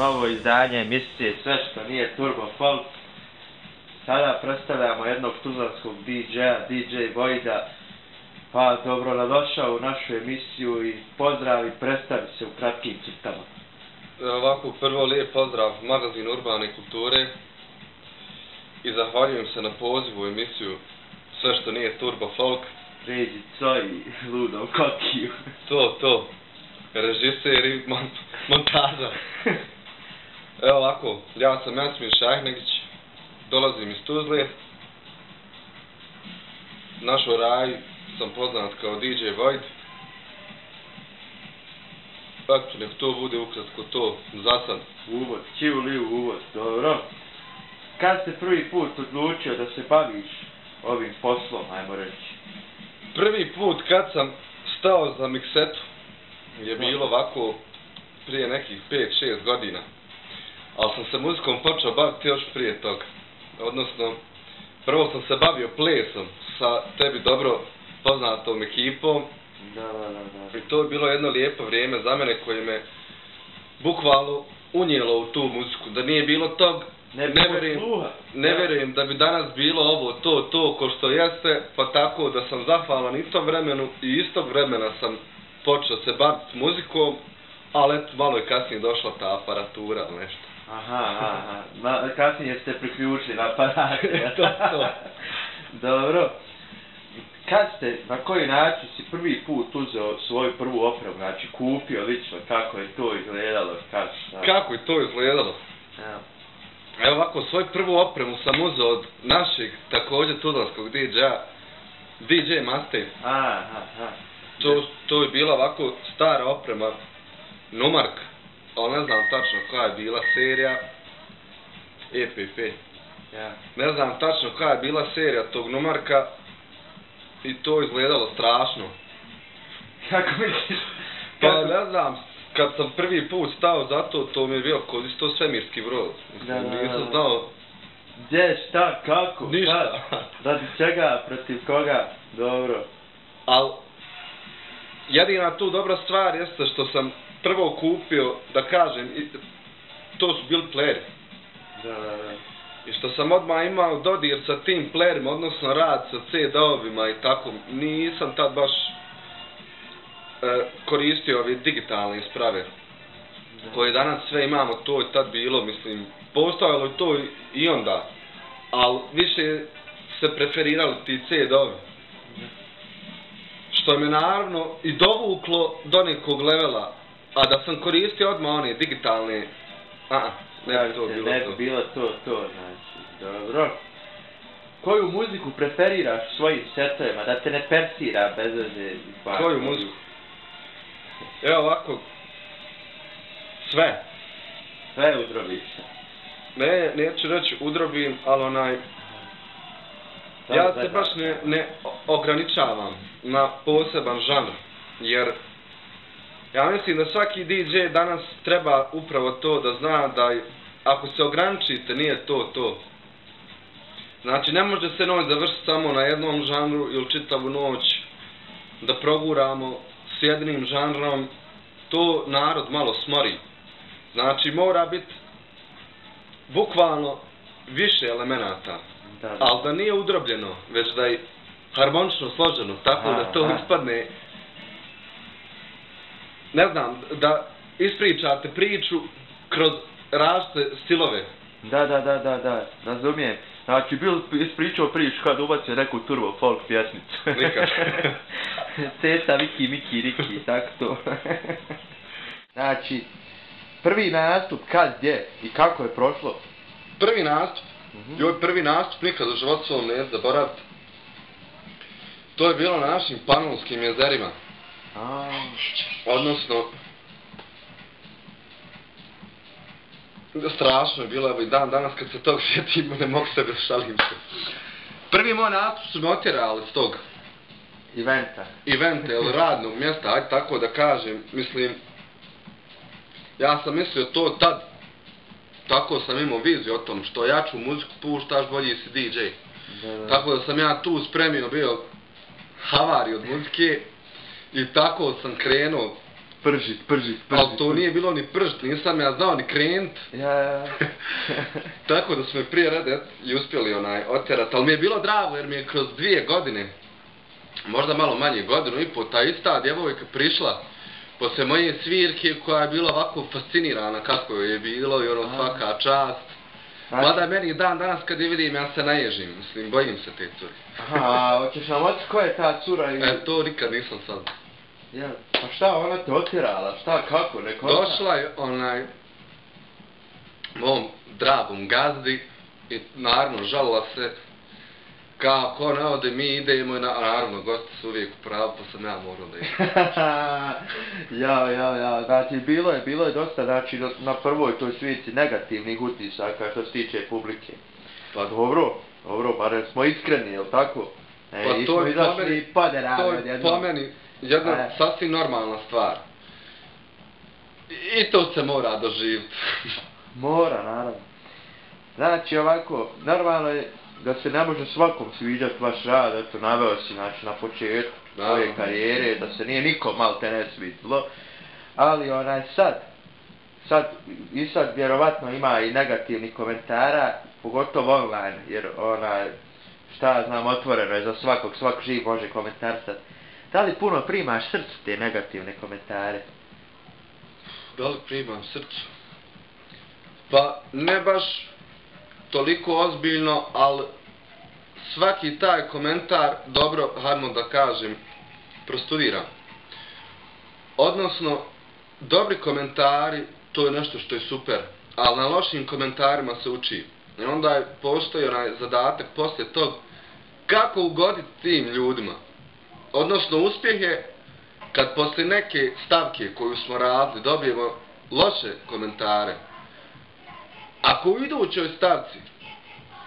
novo izdanje emisije Sve što nije Turbo Folk. Sada predstavljamo jednog tuzlanskog DJ-a, DJ Vojda. Pa dobrodošao u našu emisiju i pozdrav i predstavi se u kratkim crtama. Ovako, prvo lijep pozdrav magazinu Urbane kulture i zahvaljujem se na pozivu u emisiju Sve što nije Turbo Folk. Ređi Coj i Ludom Kokiju. To. Režiser i montaža. Evo ovako, ja sam Jasmin Šahnegić, dolazim iz Tuzle. Našo raj sam poznat kao DJ Void. Eto, nek to bude ukratko to, za sad. Uvod, čivuli uvod, dobro. Kad ste prvi put odlučio da se baviš ovim poslom, ajmo reći? Prvi put kad sam stao za miksetu je bilo ovako prije nekih 5-6 godina. Ali sam se muzikom počeo baviti još prije toga. Odnosno, prvo sam se bavio plesom sa tebi dobro poznatom ekipom. Da. I to je bilo jedno lijepo vrijeme za mene koje me bukvalno unijelo u tu muziku. Da nije bilo tog, ne vjerujem da bi danas bilo ovo, to ko što jeste, pa tako da sam zahvalan i tom vremenu i istog vremena sam počeo se baviti s muzikom, ali eto, malo je kasnije došla ta aparatura ili nešto. Aha. Kasnije ste priključili na aparate. To. Dobro. Kad ste, na koji način si prvi put uzeo svoju prvu opremu, znači kupio lično, kako je to izgledalo? Kako je to izgledalo? Evo ovako, svoju prvu opremu sam uzeo od našeg također tuzlanskog DJ-a, DJ Master. To je bila ovako stara oprema, Numark, ali ne znam tačno koja je bila serija, EPP. Ne znam tačno koja je bila serija tog Numarka i to je izgledalo strašno. Kako misliš? Pa ne znam, kad sam prvi put stao za to mi je bio kod isto svemirski brod. Nisam znao... Gdje, šta, kako? Ništa. Radi čega, protiv koga? Dobro. Ali, jedina tu dobra stvar jeste što sam prvo kupio, da kažem, to su bili playeri. Da. I što sam odmah imao dodir sa tim playerima, odnosno rad sa CD-ovima i tako, nisam tad baš koristio ove digitalne isprave koje danas sve imamo, to je tad bilo, mislim, postojalo je to i onda, ali više se preferirali ti CD-ovi. Što me naravno i dovuklo do nekog levela, a da sam koristio odmah one digitalne, ne bi to bilo to. Ne bi bilo to, znači, dobro. Koju muziku preferiraš svojim setovima, da te ne persira bez veze? Koju muziku? Evo ovako, sve. Sve udrobiš? Ne, neću reći udrobim, ali ja se baš ne ograničavam na poseban žanr, jer ja mislim da svaki DJ danas treba upravo to da zna da ako se ograničite nije to. Znači ne može se noć završiti samo na jednom žanru ili čitavu noć da proguramo s jednim žanrom, to narod malo smori. Znači mora biti bukvalno više elemenata, ali da nije udrobljeno, već da je harmonično složeno, tako da to ispadne, ne znam, da ispričate priču kroz različite stilove. Da, razumijem. Znači, ispričao priču kad ubacio neku turbo folk pjesmicu. Nikad. Ceta, Viki, Miki, Riki, tako to. Znači, prvi nastup kad, gdje i kako je prošlo? Prvi nastup? Prvi nastup nikad u životu svom ne zaboraviti. To je bilo na našim Panonskim jezerima. Odnosno, strašno je bilo, evo i dan danas kad se tog sjetim, ne mogu sebe šalim se. Prvi moj nastup su me otjerali s tog eventa ili radnog mjesta, ajde tako da kažem, mislim, ja sam mislio to tad, tako sam imao viziju o tom, što jaču muziku puštaš, bolji si DJ. Tako da sam ja tu spremio bio havari od muzike i tako sam krenuo pržit. Ali to nije bilo ni pržit, nisam ja znao ni krenut. Ja. Tako da smo je prije reda i uspjeli otjerat, ali mi je bilo drago jer mi je kroz 2 godine, možda malo manje, 1.5 godina, ta ista djevojka prišla posle moje svirke koja je bila ovako fascinirana kako je bilo i ono svaka čast. Mada meni dan danas kad je vidim ja se naježim, mislim, bojim se te cure. Aha, hoćeš nam oći ko je ta cura i... To nikad nisam saznao. Ja, pa šta ona te otjerala, šta, kako, neko... Došla je mom dragom gazdi i naravno žalila se kako ne ode mi idemo i naravno gosti su uvijek u pravu pa sam ja morao da idem. Ja, znači bilo je dosta, znači na prvoj toj svirci negativnih utisaka što se tiče publike. Pa dobro, barem smo iskreni, jel tako? Pa to je po meni jedna sasvim normalna stvar. I to se mora doživjeti. Mora, naravno. Znači ovako, normalno je da se ne može svakom sviđati vaš rad, eto naveo si znači na početku svoje karijere, da se nije nikom malte ne svidilo, ali sad vjerovatno ima i negativnih komentara, pogotovo online, jer šta ja znam, otvoreno je za svak živ može komentarsati. Da li puno primaš srcu te negativne komentare? Da li primam srcu? Pa ne baš toliko ozbiljno, ali svaki taj komentar, dobro, hajmo da kažem, prostudiram. Odnosno, dobri komentari, to je nešto što je super, ali na lošim komentarima se uči. I onda postoji onaj zadatak poslije tog kako ugoditi tim ljudima. Odnosno, uspjeh je kad poslije neke stavke koju smo radili dobijemo loše komentare. Ako u idućoj stavci,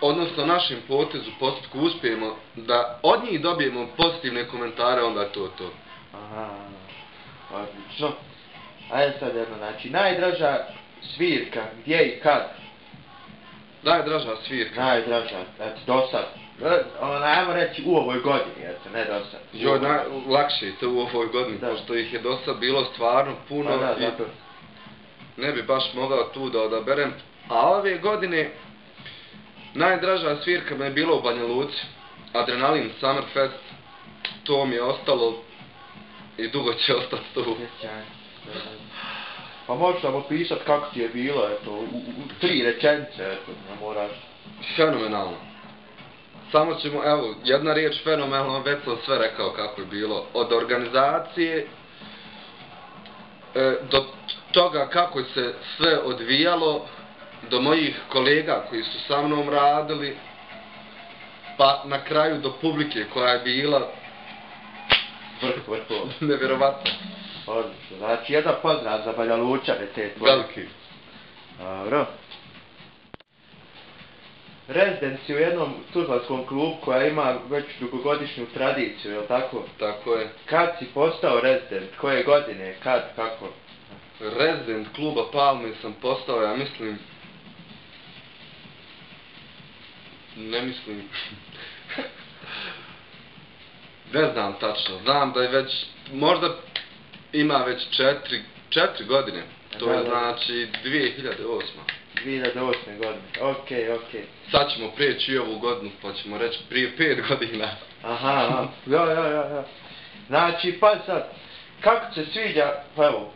odnosno našem potezu, postupku, uspijemo da od njih dobijemo pozitivne komentare, onda je to to. Aha, odlično. Ajde sad jedno, znači, najdraža svirka, gdje i kad? Najdraža svirka? Najdraža, znači, do sad. Ajmo reći u ovoj godini, eto, ne do sad. Joj, lakše je to u ovoj godini, pošto ih je do sad bilo stvarno puno i ne bi baš mogao tu da odaberem. A ove godine najdraža svirka mi je bila u Banja Luci, Adrenalin Summer Fest, to mi je ostalo i dugo će ostati tu. Pa možeš nam opisati kako ti je bilo, eto, u 3 rečenice, eto, ne moraš. Fenomenalno. Samo ćemo, evo, jedna riječ fenomenalno, već sam sve rekao kako je bilo. Od organizacije do toga kako se sve odvijalo, do mojih kolega koji su sa mnom radili, pa na kraju do publike koja je bila vrh. Nevjerovatno. Odlično, znači jedan pozdrav za Banja Lučane te tvoje. Veliki. Dobro. Rezident si u jednom tuzlanskom klubu koja ima već dugogodišnju tradiciju, je li tako? Tako je. Kad si postao rezident? Koje godine? Kad? Kako? Rezident kluba Palme sam postao, ja mislim... Ne znam tačno. Znam da je već... Možda ima već 4 godine. To je znači 2008. 2008. godine. Okej. Sad ćemo prijeći i ovu godinu, pa ćemo reći prije 5 godina. Aha. Ja. Znači, pa sad, kako se sviđa, pa evo,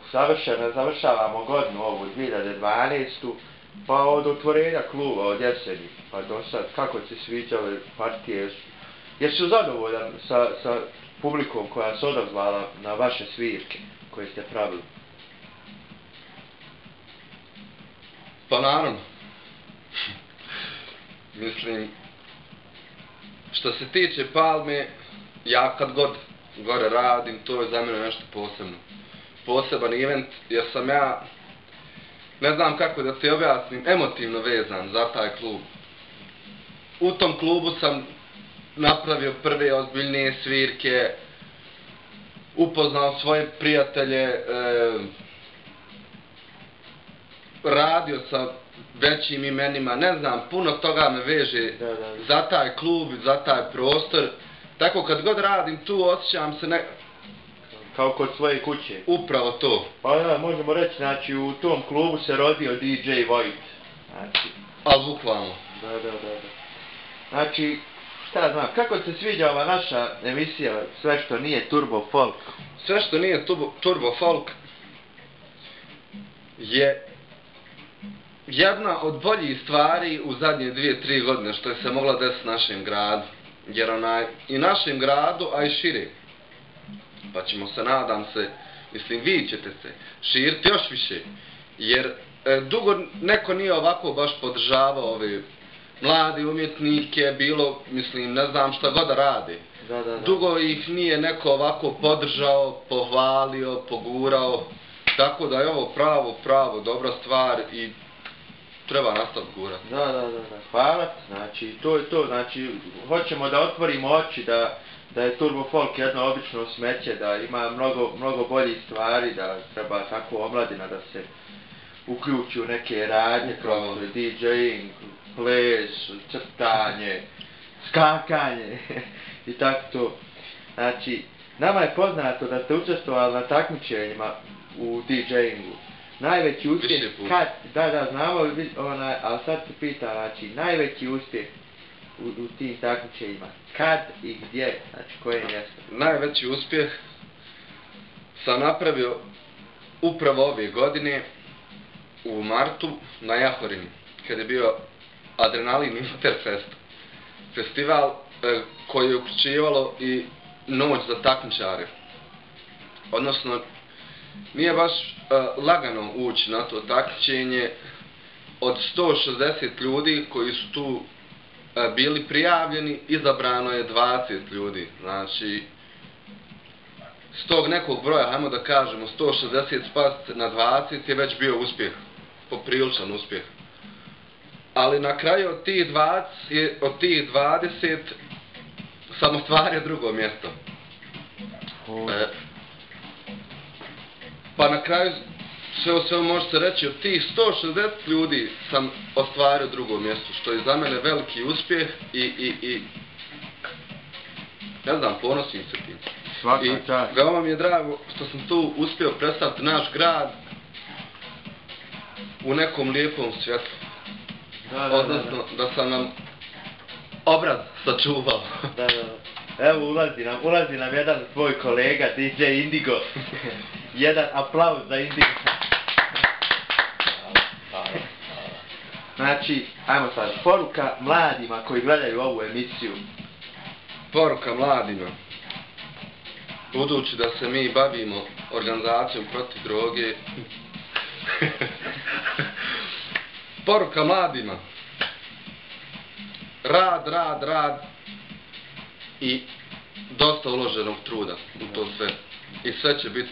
završavamo godinu ovu 2012. Pa od otvorenja kluba, od jeseni, pa do sad, kako se sviđale partije? Jesu zadovoljan sa publikom koja se odazvala na vaše svirke koje ste pravili? Pa naravno. Mislim, što se tiče Palme, ja kad god gore radim, to je za mene nešto posebno. Poseban event, jer sam ja, ne znam kako da ti objasnim, emotivno vezan za taj klub. U tom klubu sam napravio prve ozbiljnije svirke, upoznao svoje prijatelje, radio sa većim imenima, ne znam, puno toga me veže za taj klub, za taj prostor. Tako kad god radim tu osjećam se kao kod svoje kuće. Upravo to. Pa da, možemo reći, znači u tom klubu se rodio DJ Vojt. Znači, ali bukvalno. Da. Znači, šta znam, kako ti se sviđa ova naša emisija, sve što nije Turbo Folk? Sve što nije Turbo Folk je jedna od boljih stvari u zadnje 2-3 godine što je se mogla desiti našem gradu. Jer i našem gradu, a i šire. Pa ćemo se, nadam se, mislim, vi ćete se širiti još više. Jer dugo neko nije ovako baš podržavao ove mladi umjetnike, bilo, mislim, ne znam šta god da rade. Da. Dugo ih nije neko ovako podržao, pohvalio, pogurao. Tako da je ovo pravo dobra stvar i treba nastaviti gurati. Da. Hvala ti, znači, to je to, znači, hoćemo da otvorimo oči, da je Turbo Folk jedno obično smeće, da ima mnogo boljih stvari, da treba tako omladina da se uključi u neke radnje, kao DJing, ples, crtanje, skakanje i tako to. Znači, nama je poznato da ste učestvovali na takmičenjima u DJingu. Najveći uspjeh, da, znamo, ali sad se pita, znači, najveći uspjeh u tim takmičenjima, kad i gdje, znači, koje mjesto? Najveći uspjeh sam napravio upravo ove godine u martu na Jahorini, kad je bio Adrenalin Interfest, festival koji je uključivalo i noć za takmičare. Odnosno, nije baš lagano ući na to takmičenje. Od 160 ljudi koji su tu bili prijavljeni, izabrano je 20 ljudi. Znači, s tog nekog broja, hajmo da kažemo, 160 spasti na 20 je već bio uspjeh, popriličan uspjeh. Ali na kraju od tih 20 sam ostvario drugo mjesto. Pa na kraju sve može se reći, od tih 160 ljudi sam ostvario drugo mjesto, što je za mene veliki uspjeh i ne znam, ponosim se tim. I veoma mi je drago što sam tu uspio predstaviti naš grad u nekom lijepom svjetlu. Odnosno, da sam nam obraz sačuvao. Da. Evo, ulazi nam jedan tvoj kolega, DJ Indigo. Jedan aplauz za Indigo. Znači, ajmo sad, poruka mladima koji gledaju ovu emisiju. Poruka mladima. Budući da se mi bavimo organizacijom protiv droge. Poruka mladima. Rad i dosta uloženog truda u to sve. I sve će biti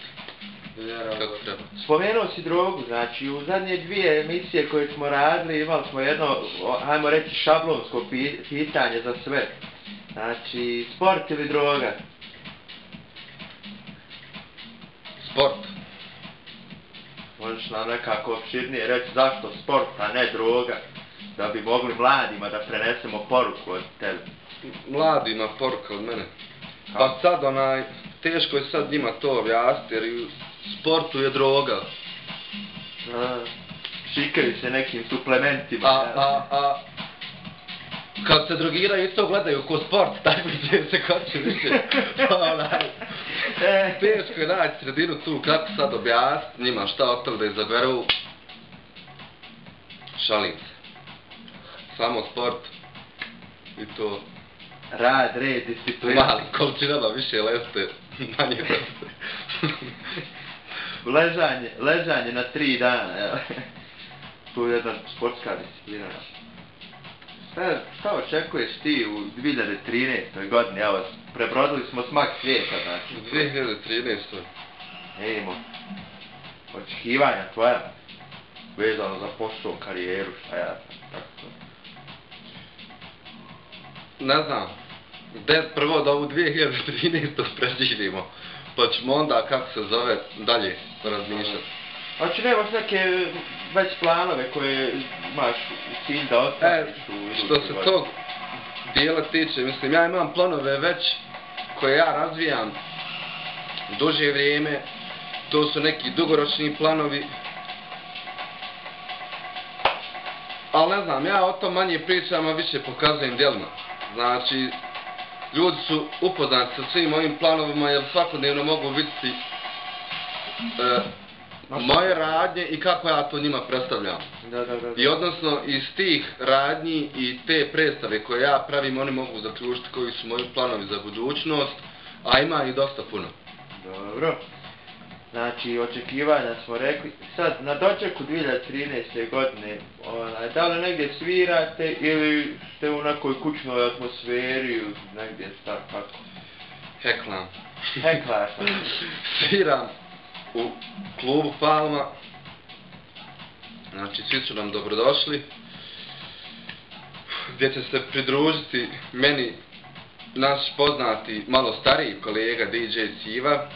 kako treba. Spomenuo si drogu, znači u zadnje 2 emisije koje smo radili imali smo jedno, hajmo reći, šablonsko pitanje za sve. Znači, sport ili droga? Sport. Možeš nam nekako opširnije reći zašto sport, a ne droga? Da bi mogli mladima da prenesemo poruku od tebe. Mladima poruka od mene. Pa sad teško je sad njima to objasniti, jer u sportu je droga. Šikaju se nekim suplementima. A kad se drogiraju isto gledaju ko sport, tako će se hoće više. Teško je naći sredinu tu, kako sad objasniti njima šta od toga da izaberu. Šalim se. Samo sport i to. Rad, red, disciplina. Mali količinama više leste, manje leste. Ležanje na 3 dana, evo. Tu je jedna sportska disciplina. Šta očekuješ ti u 2013. godini? Evo, prebrodili smo smak svijeta, znači. 2013. Ejmo, očekivanja tvoja, vezano za posao, karijeru, šta ja znam, tako to. Ne znam, prvo da ovu 2013. preživimo, pa ćemo onda, kako se zove, dalje razmišljati. Znači nemaš neke već planove koje imaš u cilj da ostaviš u idućoj što se tog dijela tiče, mislim, ja imam planove već koje ja razvijam duže vrijeme, to su neki dugoročni planovi. Ali ne znam, ja o tom manje pričam, a više pokazujem djelima. Znači, ljudi su upoznati sa svim mojim planovima jer svakodnevno mogu vidjeti moje radnje i kako ja to njima predstavljam. I odnosno iz tih radnji i te predstave koje ja pravim, oni mogu zaključiti koji su moji planovi za budućnost, a ima ih dosta puno. Dobro. Znači, očekivanja smo rekli. Sad, na dočeku 2013. godine, da li negdje svirate ili ste u nekoj kućnoj atmosferi, negdje tako? Heklam. Heklar sam. Sviram u klubu Palma. Znači, svi su nam dobrodošli. Gdje će se pridružiti meni naš poznati, malo stariji kolega DJ Siva.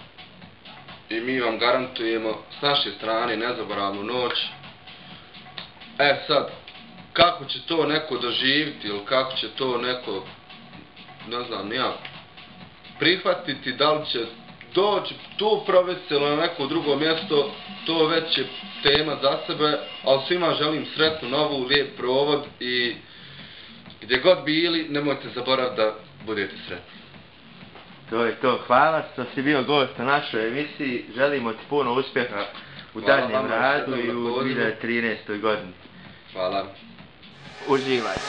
I mi vam garantujemo s naše strane nezaboravnu noć. Sad, kako će to neko doživjeti ili kako će to neko, ne znam, ja, prihvatiti, da li će doći tu provesti ili na neko drugo mjesto, to već je tema za sebe, ali svima želim sretnu novu, lijep provod i gdje god bili, nemojte zaboraviti da budete sretni. To je to. Hvala što si bio gost na našoj emisiji. Želimo ti puno uspjeha u daljnjem radu i u 2013. godini. Hvala. Uživajte.